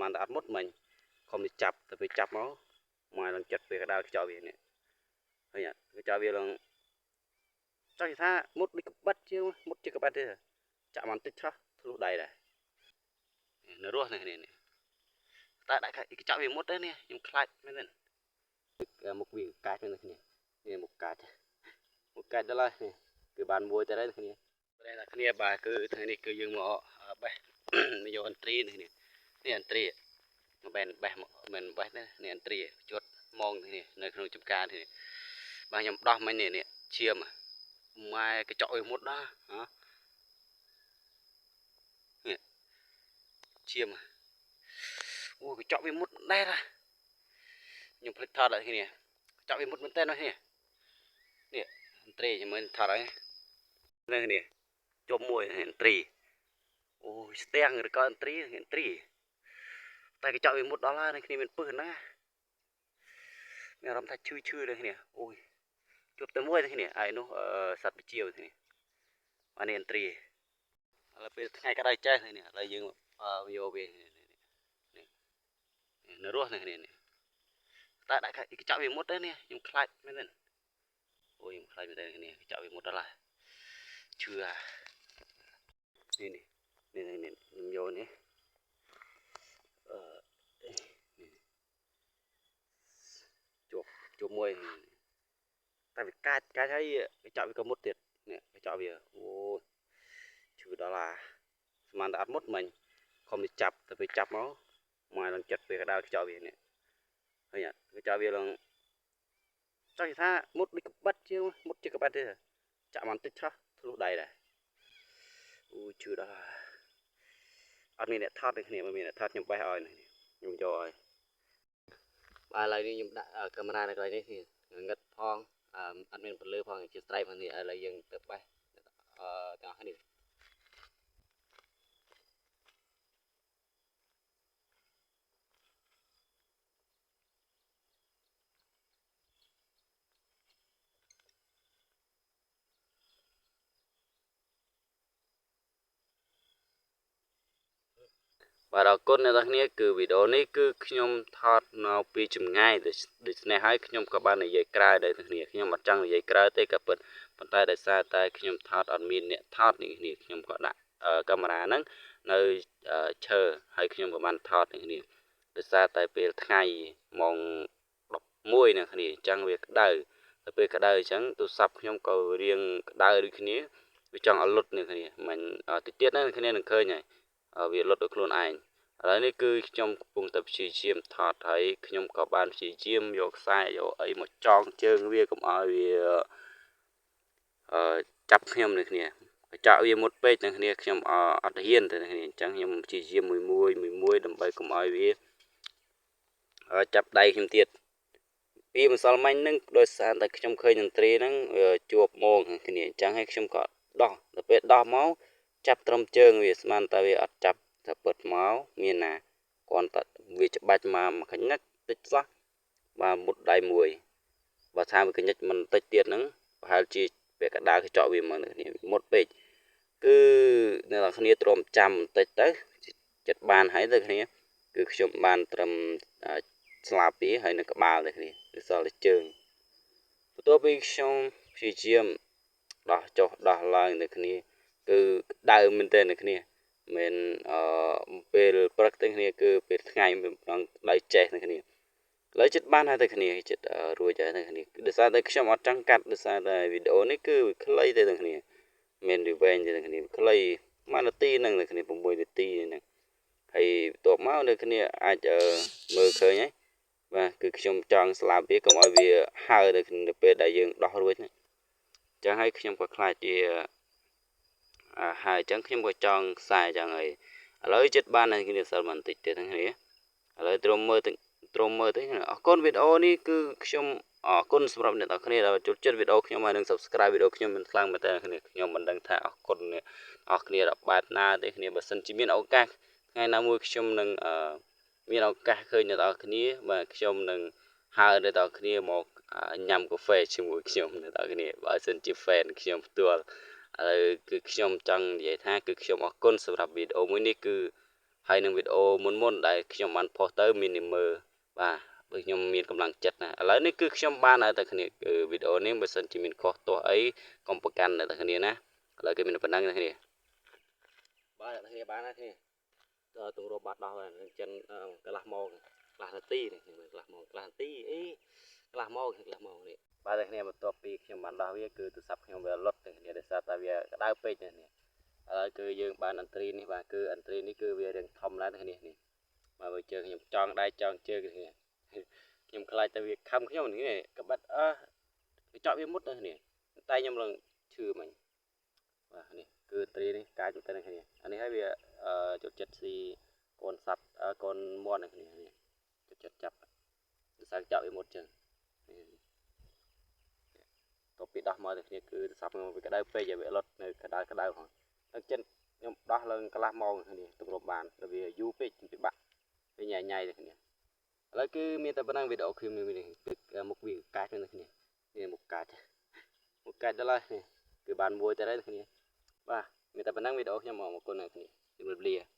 ស្មានតែអត់មុតមិញខំទៅចាប់ទៅពេលចាប់មកមកឡើងចិត្តពេលកដាលខ្យល់វានេះឃើញអត់ខ្យល់វាឡើងចង់និយាយថាមុតដូចក្បិតជាងមុតជាក្បិតទេចាក់មកតិចឆោះធ្លុះដៃដែរនៅរស់នេះនេះតែដាក់កញ្ចក់វាមុតទេនេះខ្ញុំខ្លាចមែនទេមុខវាកាចមែនទេនេះមុខកាចមុខកាចដល់ហើយនេះគឺបានមួយតែនេះគ្នាតែគ្នាបាទគឺថ្ងៃនេះគឺយើងមកបេះយកអន្ត្រីនេះនេះអន្ត្រីមិនបែនបេះមិនបេះទេនេះអន្ត្រីជត់ម៉ងនេះនៅក្នុងចំការនេះបាទខ្ញុំដោះមិញនេះនេះឈាមម៉ែកញ្ចក់វាមុតដល់ហ៎នេះឈាមអូកញ្ចក់វាមុតដែរខ្ញុំភ្លេចថតដល់គ្នាកញ្ចក់វាមុតមែនតើនេះនេះអន្ត្រីខ្ញុំមើលថតហើយនេះនេះជុំមួយអន្ត្រីអូស្ទាំងឬក៏អន្ត្រីអន្ត្រីតែកញ្ចក់វាមុតដល់ហើយគ្នាមានពឹសណាមានអារម្មណ៍ថាឈឺឈឺដល់គ្នាអូយជួបតែមួយគ្នាហើយនោះសត្វវិជាគ្នាអានេះអន្ត្រីឥឡូវពេលថ្ងៃក្តៅចេះនេះឥឡូវយើងយកវានេះនេះនៅរស់នេះនេះតែដាក់កញ្ចក់វាមុតទេនេះខ្ញុំខ្លាចមែនទេអូយខ្ញុំខ្លាចមែនទេនេះកញ្ចក់វាមុតដល់ហើយឈឺអានេះនេះនេះខ្ញុំយកនេះជួបមួយតែវាកាចកាចហើយកញ្ចក់វាក៏មុតទៀតនេះកញ្ចក់វាអូឈឺដល់អាស្មានតែអត់មុតមិញខំទៅចាប់ទៅពេលចាប់មកមកឡើងចិត្តពេលកដាលកញ្ចក់វានេះឃើញអត់កញ្ចក់វាឡើងចង់និយាយថាមុតដូចក្បិតជាងមុតជាក្បិតទេចាក់មកតិចឆោះធ្លុះដៃដែរអូឈឺដល់អត់មានអ្នកថតដូចគ្នាមិនមានអ្នកថតខ្ញុំបេះឲ្យនេះខ្ញុំយកឲ្យបាទឥឡូវនេះខ្ញុំដាក់កាមេរ៉ានៅកន្លែងនេះងឹតផងអត់មានពន្លឺផងជាស្រ័យផងនេះឥឡូវយើងទៅបេះទាំងអស់គ្នាបាទអរគុណអ្នកទាំងគ្នាគឺវីដេអូនេះគឺខ្ញុំថតនៅពីចម្ងាយដូច្នេះហើយខ្ញុំក៏បាននិយាយក្រៅដែរទាំងគ្នាខ្ញុំអត់ចង់និយាយក្រៅទេក៏ពិតប៉ុន្តែដោយសារតែខ្ញុំថតអត់មានអ្នកថតនេះគ្នាខ្ញុំក៏ដាក់កាមេរ៉ាហ្នឹងនៅឈើហើយខ្ញុំក៏បានថតនេះគ្នាដោយសារតែពេលថ្ងៃម៉ោង11អ្នកគ្នាអញ្ចឹងវាក្តៅទៅពេលក្តៅអញ្ចឹងទូរស័ព្ទខ្ញុំក៏រៀងក្តៅដូចគ្នាវាចង់ឲ្យលុតនេះគ្នាមិនតិចទៀតណាគ្នានឹងឃើញហើយវាលុតដោយខ្លួនឯងឥឡូវនេះគឺខ្ញុំកំពុងតែព្យាយាមថតហើយខ្ញុំក៏បានព្យាយាមយកខ្សែយកអីមកចងជើងវាកុំឲ្យវាចាប់ខ្ញុំនឹងគ្នាកញ្ចក់វាមុតពេកនឹងគ្នាខ្ញុំអត់ហ៊ានទៅនឹងគ្នាអញ្ចឹងខ្ញុំព្យាយាមមួយមួយមួយមួយដើម្បីកុំឲ្យវាចាប់ដៃខ្ញុំទៀតពីម្សិលមិញនឹងដោយសារតែខ្ញុំឃើញតន្ត្រីហ្នឹងជួបម៉ងគ្នាអញ្ចឹងហើយខ្ញុំក៏ដោះដល់ពេលដោះមកចាប់ត្រឹមជើងវាស្មានតែវាអត់ចាប់តែពិតមកមានណាគ្រាន់តែវាច្បាច់មកមួយកញ្ញិចតិចសោះបាទមុតដៃមួយបើថាវាកញ្ញិចមិនតិចទៀតហ្នឹងប្រហែលជាពាក់កណ្ដាលកញ្ចក់វាមកនេះមុតពេកគឺអ្នកនរគ្នាទ្រាំចាំបន្តិចទៅចិត្តបានហើយទៅគ្នាគឺខ្ញុំបានត្រឹមស្លាបពីហើយនៅក្បាលទៅគ្នាគឺសល់តែជើងបន្ទាប់ពីខ្ញុំព្យាយាមដោះចុះដោះឡើងទៅគ្នាគឺក្តៅមែនទែនទៅគ្នាមិនពេលព្រឹកទៅគ្នាគឺពេលថ្ងៃមិនប្រងដៅចេះទៅគ្នាឥឡូវចិត្តបានហើយទៅគ្នាចិត្តរួចហើយទៅគ្នាដោយសារតែខ្ញុំអត់ចង់កាត់ដោយសារតែវីដេអូនេះគឺខ្លីទៅទៅគ្នាមានវាវែងទៅគ្នាខ្លី1នាទីហ្នឹងទៅគ្នា6នាទីហ្នឹងហើយបន្ទាប់មកនៅគ្នាអាចមើលឃើញហើយបាទគឺខ្ញុំចង់ស្លាប់វាកុំឲ្យវាហើទៅនៅពេលដែលយើងដោះរួចហ្នឹងអញ្ចឹងហើយខ្ញុំក៏ខ្លាចជាហើយអញ្ចឹងខ្ញុំក៏ចង់ខ្សែអញ្ចឹងហើយឥឡូវចិត្តបានហើយគ្នាសិលបន្តិចទៀតហ្នឹងគ្នាឥឡូវទ្រាំមើលទៅទ្រាំមើលទៅអរគុណវីដេអូនេះគឺខ្ញុំអរគុណសម្រាប់អ្នកទាំងគ្នាដែលចូលចិត្តវីដេអូខ្ញុំហើយនឹង Subscribe វីដេអូខ្ញុំមិនខ្លាំងមែនតើគ្នាខ្ញុំមិនដឹងថាអរគុណអ្នកអរគ្នាដល់បែបណាទេគ្នាបើសិនជាមានឱកាសថ្ងៃណាមួយខ្ញុំនឹងមានឱកាសឃើញអ្នកទាំងគ្នាបាទខ្ញុំនឹងហៅអ្នកទាំងគ្នាមកញ៉ាំកាហ្វេជាមួយខ្ញុំអ្នកទាំងគ្នាបើសិនជា fan ខ្ញុំផ្ទាល់ឥឡូវគឺខ្ញុំចង់និយាយថាគឺខ្ញុំអរគុណសម្រាប់វីដេអូមួយនេះគឺ ហើយនឹងវីដេអូមុនមុនដែលខ្ញុំបានផុសទៅមានអ្នកមើល បាទ បើខ្ញុំមានកម្លាំងចិត្តណា។ ឥឡូវនេះគឺខ្ញុំបានហើយតែគ្នា គឺវីដេអូនេះបើសិនជាមានខុសទាស់អីកុំប្រកាន់តែគ្នាណា។ ឥឡូវគេមានប៉ុណ្ណឹងណាគ្នា បាទ អ្នកគ្នាបានណាគ្នា ទម្រាំបាត់ដោះចិនកន្លះម៉ោង កន្លះនាទីនេះ កន្លះម៉ោង កន្លះនាទីអី កន្លះម៉ោង កន្លះម៉ោងនេះ បាទ តែគ្នា។ បន្ទាប់ពីខ្ញុំបានដោះវា គឺទូរស័ព្ទខ្ញុំវាលុតតែគ្នា ដោយសារតែវាក្តៅពេកនេះ។ ឥឡូវគឺយើងបានអន្ត្រីនេះ បាទ គឺអន្ត្រីនេះគឺវារៀងធំដែរគ្នានេះ បាទ បើជើងខ្ញុំចង់ដៃចង់ជើងគ្នា ខ្ញុំខ្លាចតែវាខំខ្ញុំនេះ កបិតអើកញ្ចក់វាមុតទៅគ្នា តែខ្ញុំឡើងឈឺមិញ បាទ។ នេះគឺត្រីនេះកាចទៅគ្នា អានេះហើយវាចូលចិត្តស៊ីកូនសត្វកូនមាន់គ្នា នេះចូលចិត្តចាប់ ដោយសារចក់វាមុតចឹង។ តទៅពីដោះមកទៅគ្នា គឺទូរស័ព្ទវាក្តៅពេក វាលុតនៅក្តៅក្តៅហ្នឹង ទឹកចិត្តខ្ញុំដោះឡើងកន្លះម៉ោងគ្នាទម្រាំបាន ដល់វាយូរពេក ពិបាកវាញ៉ៃញ៉ៃទៅគ្នា។ ឥឡូវគឺមានតែប៉ុណ្ណឹងវីដេអូខ្ញុំនេះ គឺមុខវាកាចទៅគ្នានេះ មុខកាច មុខកាចដល់ហើយ គឺបានមួយទៅហើយគ្នា បាទ មានតែប៉ុណ្ណឹងវីដេអូខ្ញុំ។ អរគុណអ្នកគ្នា ជម្រាបលា។